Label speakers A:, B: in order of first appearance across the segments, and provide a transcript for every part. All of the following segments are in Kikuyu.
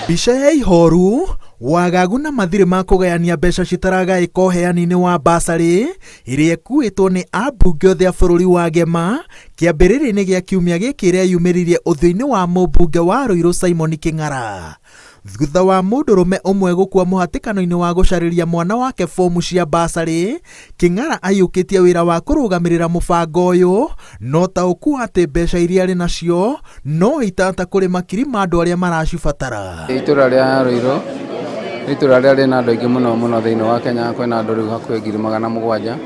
A: Mbica ya ihoru, wagagu na mathirĩ ma kũgayania mbeca citaragaĩka ũheani-inĩ wa mbacarĩ ĩrĩa ĩkuĩtwo nĩ ambunge othe a bũrũri wa Gema kĩambĩrĩria-inĩ gĩa kiumia gĩkĩ ĩreyumĩririe ũthiũ-inĩ wa mũmbunge wa Ruiru Simon Kĩng'ara thutha wa mũndũrũme ũmwe gũkua mũhatĩkano-inĩ wa gũcarĩria mwana wake fomu cia mbacarĩ. Kĩng'ara aiyũkĩtie wĩra wa kũrũgamĩrĩra mũbango ũyũ na ũtaũku wa atĩ mbeca iria arĩ nacio no itahota kũrĩ makiri ma andũ arĩa maracibatara.
B: Itũra rĩa Ruiru nĩ itũra rĩrĩa rĩna andũ aingĩ mũno mũno thĩinĩ wa Kenya, kwĩna andũ rĩu hakuhĩ 700,000.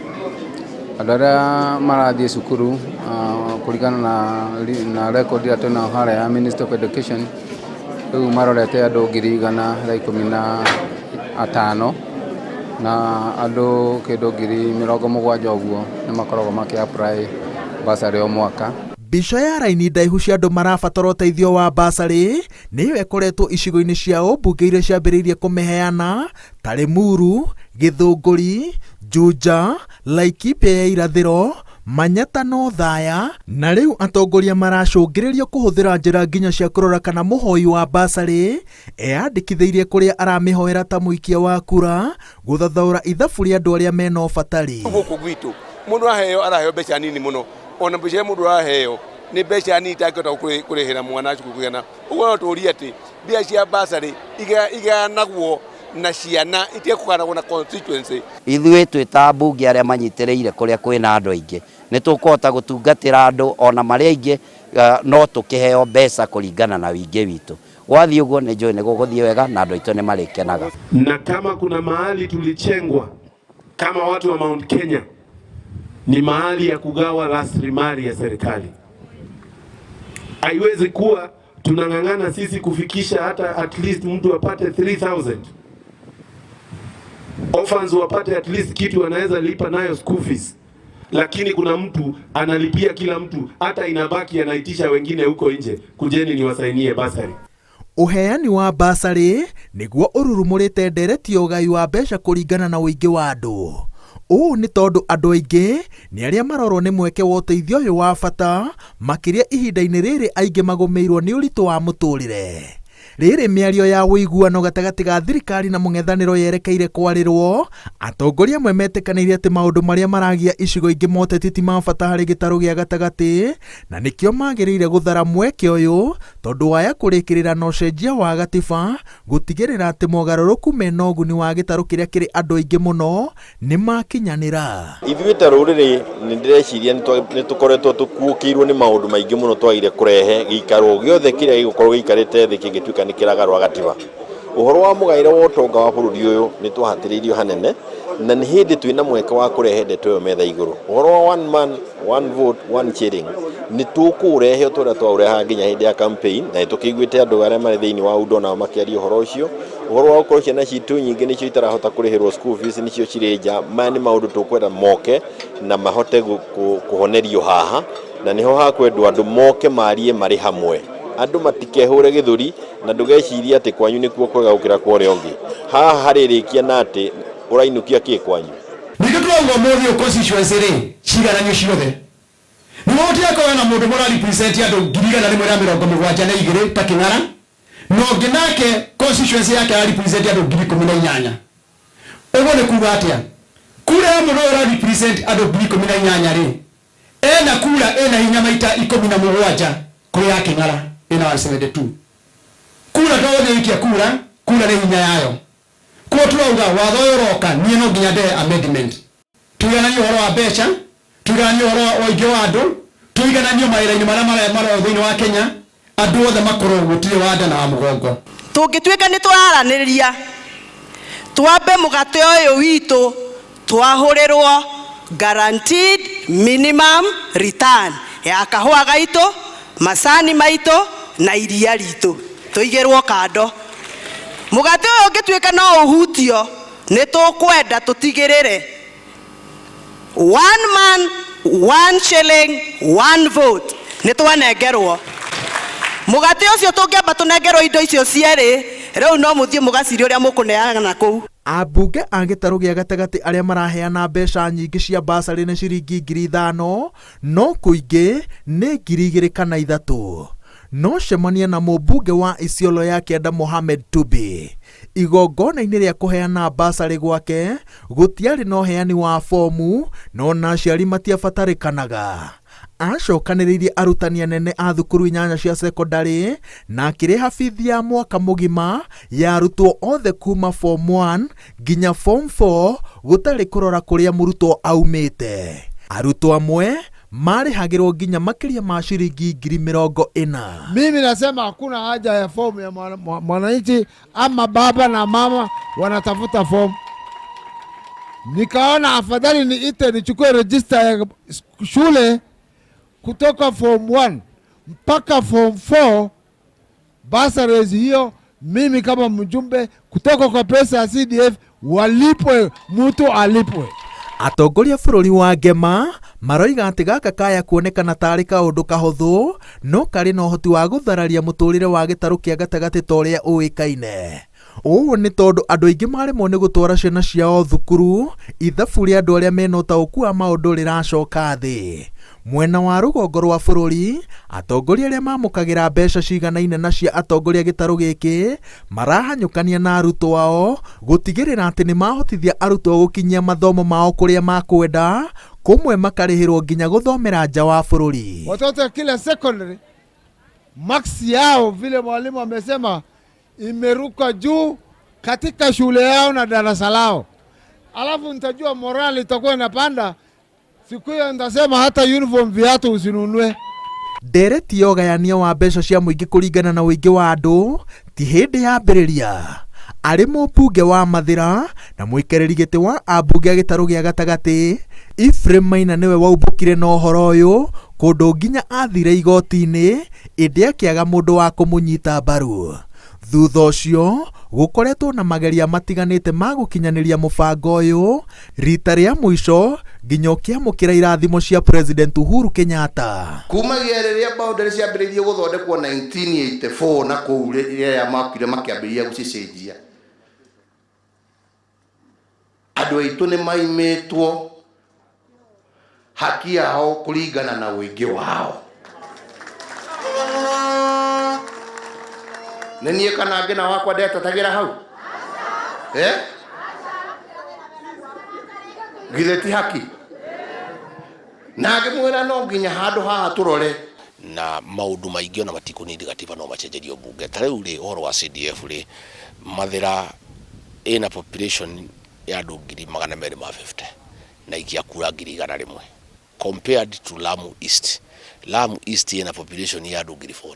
B: Andũ arĩa marathiĩ cukuru kũringana na record ĩrĩa twĩnayo harĩa ya Ministry of Education, rĩu marorete andũ 115,000 na andũ kĩndũ 70,000 ũguo nĩ makoragwo makĩ apply bursary o mwaka.
A: Mbica ya raini ndaihu cia andũ marabatara ũteithio wa mbacarĩ nĩyo ĩkoretwo icigo-inĩ cia ũmbunge iria ciambĩrĩirie kũmĩheana ta Limuru, Gĩthũngũri, Juja, Laikipia ya irathĩro, Manyata na Othaya, na rĩu atongoria maracũngĩrĩrio kũhũthĩra njĩra nginya cia kũrora kana mũhoi wa mbacarĩ eyandĩkithĩirie kũrĩa aramĩhoera ta mũikia wa kura gũthathaũra ithabu rĩa andũ arĩa mena ũbatari.
C: Gũkũ gwitũ mũndũ aheo araheo mbeca nini mũno, ona mbeca iria mũndũ araheo nĩ mbeca nini itangĩhota kũrĩhĩra mwana cukuru kũigana ũguo. No tũrie atĩ mbia cia bursary igayanagwo na ciana, itige kũgayanagwo na constituency.
D: Ithuĩ twĩ ta ambunge arĩa manyitĩrĩire kũrĩa kwĩna andũ aingĩ, nĩ tũkũhota gũtungatĩra andũ ona marĩ aingĩ, no tũkĩheo mbeca kũringana na wĩingĩ witũ. Gwathiĩ ũguo nĩ njũĩ nĩ gũgũthiĩ wega na andũ aitũ nĩ marĩkenaga.
E: Na kama kuna mahali tulichengwa kama watu wa Mount Kenya ni mahali ya kugawa rasilimali ya serikali. Haiwezi kuwa tunang'ang'ana sisi kufikisha hata at least mtu apate 3000, orphans wapate at least kitu wanaweza lipa nayo school fees, lakini kuna mtu analipia kila mtu, hata inabaki anaitisha wengine huko nje, kujeni niwasainie bursary.
A: Ũheani wa mbacarĩ nĩguo ũrurumũrĩte ndereti ya ũgai wa mbeca kũringana na ũingĩ wa andũ. Ũũ nĩ tondũ andũ aingĩ nĩ arĩa marorwo nĩ mweke wa ũteithio ũyũ wa bata, makĩria ihinda-inĩ rĩrĩ aingĩ magũmĩirwo nĩ ũritũ wa mũtũrĩre. Rĩrĩ mĩario ya ũiguano gatagatĩ ga thirikari na mũng'ethanĩro yerekeire kwarĩrwo, atongoria amwe metĩkanĩire atĩ maũndũ marĩa maragia icigo ingĩ moteti ti ma bata harĩ gĩtarũ gĩa gatagatĩ, na nĩkĩo magĩrĩire gũthara mweke ũyũ tondũ waya kũrĩkĩrĩra na ũcenjia wa gatiba gũtigĩrĩra atĩ mogarũrũku mena ũguni wa gĩtarũ kĩrĩa kĩrĩ andũ aingĩ mũno nĩ makinyanĩra.
F: Ithuĩ ta rũrĩrĩ nĩ ndĩreciria nĩ tũkoretwo tũkuũkĩirwo nĩ maũndũ maingĩ mũno twagire kũrehe gĩikaro gĩothe kĩrĩa gĩgũkorwo gĩikarĩte thĩ kĩngĩtuĩka nĩ kĩragarũra gatiba. Ũhoro wa mũgaĩre wa ũtonga wa bũrũri ũyũ nĩ twahatĩrĩirio hanene, na nĩ hĩndĩ twĩna mweke wa kũrehe ndeto ĩyo metha igũrũ. Ũhoro wa one man, one vote, one shilling nĩ tũkũũrehe o ta ũrĩa twaũrehaga nginya hĩndĩ ya campaign, na nĩ tũkĩiguĩte andũ arĩa marĩ thĩinĩ wa UNDA onao makĩaria ũhoro ũcio. Ũhoro wa gũkorwo ciana citũ nyingĩ nĩcio itarahota kũrĩhĩrwo school fees, nĩcio cirĩ nja, maya nĩ maũndũ tũkwenda moke na mahote kũhonerio haha, na nĩho hakwendwo andũ moke marie marĩ hamwe. Andũ matikehũre gĩthũri na ndũgecirie atĩ kwanyu nĩkuo kwega gũkĩra kwa ũrĩa ũngĩ. Haha harĩrĩkia na atĩ ũrainũkia kĩ kwanyu.
G: Ningĩ tũrauga ũmũthĩ ũyũ constituency rĩ, cigananio ciothe. Nĩguo gũtigakorwo na mũndũ ũmwe ũra represent andũ 172,000 ta Kĩng'ara, na ũngĩ nake constituency yake ara represent andũ 18,000. Ũguo nĩ kuga atĩa? Kura ya mũndũ ũyũ ũra represent andũ 18,000 rĩ, ena kura ĩna hinya maita 17 kũrĩ ya Kĩng'ara ĩna 172. Kura to gũthiĩ gũikia kura, kura nĩ hinya yayo. Koguo tũrauga watho ũyũ ũroka niĩ no nginya ndehe amendment. Tũigananie ũhoro wa mbeca, tũigananie ũhoro wa ũingĩ wa andũ, tũigananio mawĩra-inĩ marĩa marorwo thĩinĩ wa Kenya, andũ othe makorwo gũtirĩ wa nda na wa mũgongo.
H: Tũngĩtuĩka nĩ tũraranĩria, twambe mũgate ũyũ witũ twahũrĩrwo guaranteed minimum return ya kahũa gaitũ, macani maitũ na iria ritũ, tũigĩrwo kando. Mũgate ũyũ ũngĩtuĩka no ũhutio, nĩ tũkwenda tũtigĩrĩre one man, one shilling, one vote nĩ twanengerwo mũgate ũcio. Tũngĩamba tũnengerwo indo icio cierĩ, rĩu no mũthiĩ mũgacirie ũrĩa mũkũneana kũu.
A: Ambunge a gĩtarũ gĩa gatagatĩ arĩa maraheana mbeca nyingĩ cia mbacarĩ nĩ ciringi 5,000, no kũingĩ nĩ 2,000 kana 3,000. No cemania na mũmbunge wa Isiolo ya Kĩanda Mohamed Tubi. Igongona-inĩ rĩa kũheana mbacarĩ gwake gũtiarĩ na ũheani wa bomu no na aciari matiabatarĩkanaga. Acokanĩrĩirie arutani anene a thukuru inyanya cia cekondarĩ na akĩrĩha bithi ya mwaka mũgima ya arutwo othe kuma form 1 nginya form 4 gũtarĩ kũrora kũrĩa mũrutwo aumĩte. Arutwo amwe marĩhagĩrwo nginya makĩria ma ciringi 40,000.
I: Mimi nasema hakuna haja ya fomu ya mwananchi ama baba na mama wanatafuta fomu. Nikaona afadhali niite nichukue register ya shule kutoka form 1 mpaka form 4, bursaries hiyo mimi kama mjumbe kutoka kwa pesa ya CDF walipwe, mtu alipwe.
A: Atongoria bũrũri wa Ngema maroiga atĩ gaka kaya kuonekana tarĩ kaũndũ kahũthũ no karĩ na ũhoti wa gũthararia mũtũrĩre wa gĩtarũ kĩa gatagatĩ ta ũrĩa ũĩkaine. Ũũ nĩ tondũ andũ aingĩ maremwo nĩ gũtwara ciana ciao thukuru, ithabu rĩa andũ arĩa mena ũtaũku wa maũndũ rĩracoka thĩ. Mwena wa rũgongo rwa bũrũri, atongoria arĩa mamũkagĩra mbeca ciganaine na cia atongoria gĩtarũ gĩkĩ marahanyũkania na arutwo ao gũtigĩrĩra atĩ nĩ mahotithia arutwo gũkinyia mathomo mao kũrĩa makwenda, kũmwe makarĩhĩrwo nginya gũthomera nja wa bũrũri.
I: Watoto kila secondary marks yao vile mwalimu amesema imeruka juu katika shule yao na darasa lao, alafu nitajua morali itakuwa inapanda. Siku hiyo nitasema hata uniform viatu usinunue.
A: Ndereti ya ũgayania wa mbeca cia mũingĩ kũringana na ũingĩ wa andũ ti hĩndĩ yambĩrĩria. Arĩ mũmbunge wa Mathĩra na mũikarĩri gĩtĩ wa ambunge a gĩtarũ gĩa gatagatĩ, Ephraim Maina nĩwe waumbũkire na ũhoro ũyũ kũndũ nginya athire igoti-inĩ ĩndĩ akĩaga mũndũ wa kũmũnyita mbaru. Thutha ũcio gũkoretwo na mageria matiganĩte ma gũkinyanĩria mũbango ũyũ, rita rĩa mũico nginya ũkĩamũkĩra irathimo cia President Uhuru Kenyatta.
J: Kumagia rĩrĩa boundary ciambĩrĩirie gũthondekwo 1984 na kũu rĩrĩa makire makĩambĩrĩria gũcicenjia, andũ aitũ nĩ maimĩtwo haki yao kũringana na ũingĩ wao. Nĩ niĩ kana ngĩna wakwa ndetatagĩra hau? Githĩ ti haki? Na ngĩmwĩra no nginya handũ haha tũrore.
K: Na maũndũ maingĩ ona matikũnindi gatiba no macenjerio mbunge. Ta rĩu rĩ, ũhoro wa CDF rĩ, Mathĩra ĩna population ya andũ ngiri magana merĩ ma 50 na ikia kura ngiri igana rĩmwe compared to Lamu East. Lamu East ĩna population ya andũ ngiri 40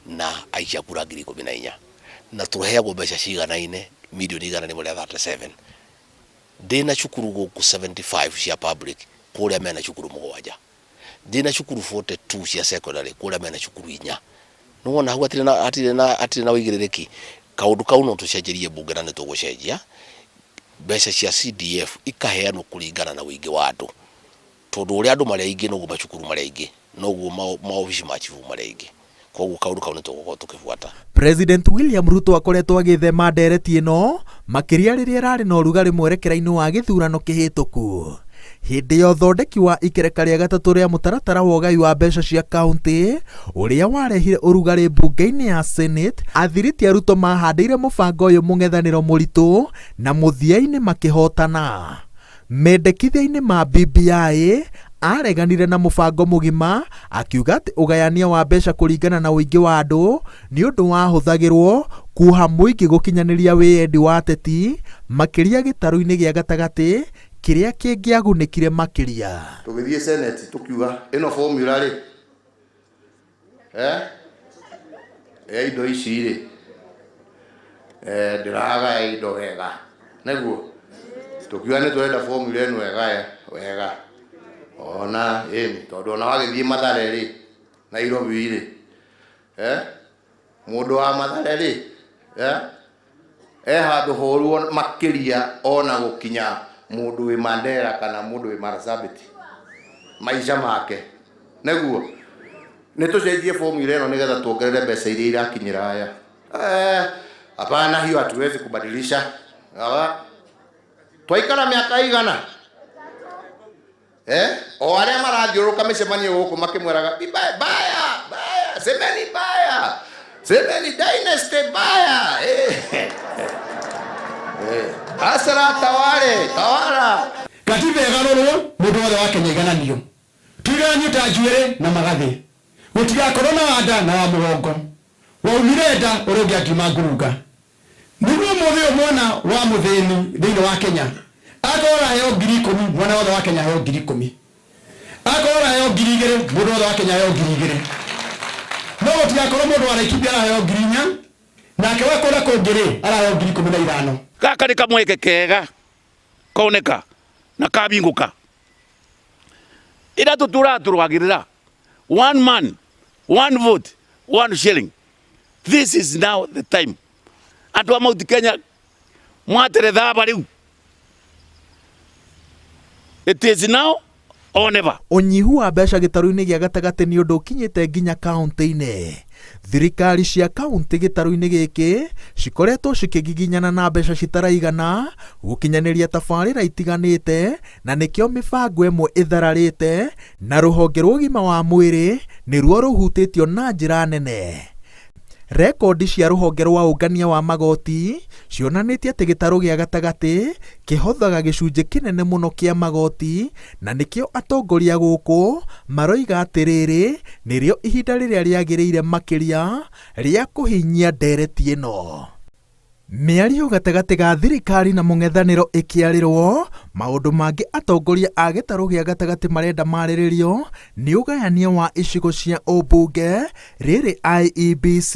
K: na aikia kura ngiri ikũmi na inya, na tũheagwo mbeca ciganaine milioni igana rĩmwe rĩa 37. Ndĩna cukuru gũkũ 75 cia public, kũrĩa mena cukuru mũgwanja. Ndĩna cukuru 42 cia secondary, kũrĩa mena cukuru inya. Nĩwona hau hatirĩ na, hatirĩ na, hatirĩ na ũigĩrĩrĩki. Kaũndũ kau no tũcenjerie mbunge na nĩtũgũcenjia mbeca cia CDF ikaheanwo kũringana na ũingĩ wa andũ, tondũ ũrĩa andũ marĩ aingĩ noguo macukuru marĩ aingĩ, noguo maobici ma chifu marĩ aingĩ. Koguo kaũndũ kau nĩtũgũkorwo tũkĩbuata.
A: President William Ruto akoretwo agĩthema ndereti ĩno makĩria rĩrĩa ĩrarĩ na ũrugarĩ mwerekera-inĩ wa gĩthurano kĩhĩtũku. Hĩndĩ ya ũthondeki wa ikereka rĩa gatatũ rĩa mũtaratara wa ũgai wa mbeca cia kaunti ũrĩa warehire ũrugarĩ mbunge-inĩ ya Senate, athiriti a Ruto mahandĩire mũbango ũyũ mũng'ethanĩro mũritũ na mũthia-inĩ makĩhotana. Mendekithia-inĩ ma BBI areganire na mũbango mũgima akiuga atĩ ũgayania wa mbeca kũringana na ũingĩ wa andũ nĩ ũndũ wahũthagĩrwo kuoha mũingĩ gũkinyanĩria wĩyendi wa ateti makĩria gĩtarũ-inĩ gĩa gatagatĩ kĩrĩa kĩngĩagunĩkire makĩria.
J: Tũgĩthiĩ Senate tũkiuga ĩno formula rĩ, ya indo ici rĩ, ndĩragaya indo wega, nĩguo tũkiuga nĩ tũrenda formula ĩno ĩgaye wega, ona ĩni tondũ ona wagĩthiĩ Mathare rĩ, Nairobi rĩ, mũndũ wa Mathare rĩ, e handũ horu makĩria ona gũkinya mũndũ wĩ Mandera kana mũndũ wĩ Marsabit maica make, nĩguo nĩ tũcenjie formula ĩno nĩgetha tuongerere mbeca iria irakinyĩra aya. Hapana, hiyo hatuwezi kubadilisha. Twaikara mĩaka igana? O arĩa marathiũrũrũka mĩcemanio gũkũ makĩmwĩraga baya, baya, Semeni mbaya. Semeni dynasty mbaya. Eh. Eh. Hasara tawale, tawala.
G: Katiba ĩgarũrwo mũndũ wothe wa Kenya igananio tuigananio ta njuĩrĩ na magathĩ gũtigakorwo na wa nda na wa mũgongo waumire nda ũrĩa ũngĩ akiuma ngurunga nĩguo ũmũthĩ ũyũ mwana wa mũthĩni thĩinĩ wa Kenya akorwo araheo 10,000 mwana wothe wa Kenya aheo 10,000 akorwo araheo 2,000 mũndũ wothe wa Kenya aheo 2,000 no gũtigakorwo mũndũ wa Laikipia araheo 4,000 nake wa kũrĩa kũngĩ rĩ araheo 15,000.
L: Gaka nĩ kamweke kega koneka na kabingũka ira tũtũraga tũrũagĩrĩra one man one vote one shilling this is now the time andũ a Mount Kenya mwatere thaba rĩu it is now or never.
A: Ũnyihu wa mbeca gĩtarũ-inĩ gĩa gatagatĩ nĩ ũndũ ũkinyĩte nginya kauntĩ-inĩ. Thirikari cia kauntĩ gĩtarũ-inĩ gĩkĩ cikoretwo cikĩgiginyana na mbeca citaraigana gũkinyanĩria tabarĩra itiganĩte na nĩkĩo mĩbango ĩmwe ĩthararĩte na rũhonge rwa ũgima wa mwĩrĩ nĩruo rũhutĩtio na njĩra nene. Rekondi cia rũhonge rwa ũngania wa magoti cionanĩtie atĩ gĩtarũ gĩa gatagatĩ kĩhothaga gĩcunjĩ kĩnene mũno kĩa magoti na nĩkĩo atongoria gũkũ maroiga atĩ rĩrĩ nĩrĩo ihinda rĩrĩa rĩagĩrĩire makĩria rĩa kũhinyia ndereti ĩno. Mĩario gatagatĩ ga thirikari na mũng'ethanĩro ĩkĩarĩrwo, maũndũ mangĩ atongoria a gĩtarũ gĩa gatagatĩ marenda marĩrĩrio nĩ ũgayania wa icigo cia ũmbunge rĩrĩ IEBC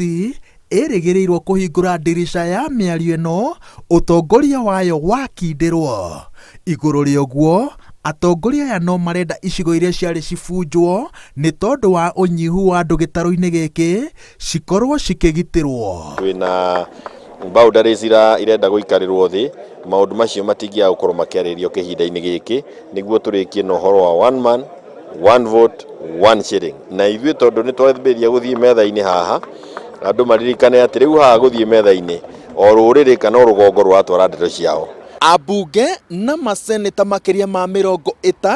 A: ĩrĩgĩrĩirwo kũhingũra ndirica ya mĩario ĩno ũtongoria wayo wakindĩrwo. Igũrũ rĩa ũguo, atongoria aya no marenda icigo iria ciarĩ cibunjwo nĩ tondũ wa ũnyihu wa andũ gĩtarũ-inĩ gĩkĩ cikorwo cikĩgitĩrwo.
F: Twĩna boundaries irenda gũikarĩrwo thĩ, maũndũ macio matingĩaga gũkorwo makĩarĩrĩrio kĩhinda-inĩ gĩkĩ nĩguo tũrĩkie na ũhoro wa one man one vote one shilling. Na ithuĩ tondũ nĩ twambĩrĩria gũthiĩ metha-inĩ haha, andũ maririkane atĩ rĩu haha gũthiĩ metha-inĩ o rũrĩrĩ kana o rũgongo rũratwara ndeto ciao.
A: Ambunge na maseneta makĩria ma 60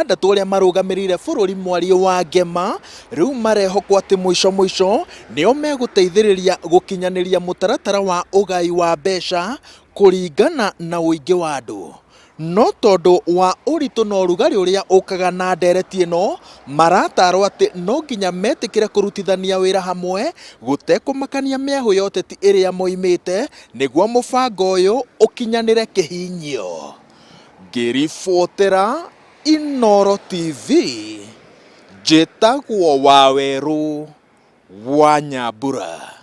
A: arĩa marũgamĩrĩire bũrũri mwario wa Ngema rĩu marehokwo atĩ mũico mũico nĩo megũteithĩrĩria gũkinyanĩria mũtaratara wa ũgai wa mbeca kũringana na ũingĩ wa andũ. No tondũ wa ũritũ na ũrugarĩ ũrĩa ũkaga na ndereti ĩno, maratarwo atĩ no nginya metĩkĩre kũrutithania wĩra hamwe gũtekũmakania mĩahũ ya ũteti ĩrĩa moimĩte nĩguo mũbango ũyũ ũkinyanĩre kĩhinyio. Ngĩribotera Inooro TV, njĩtagwo Wawerũ wa Nyambura.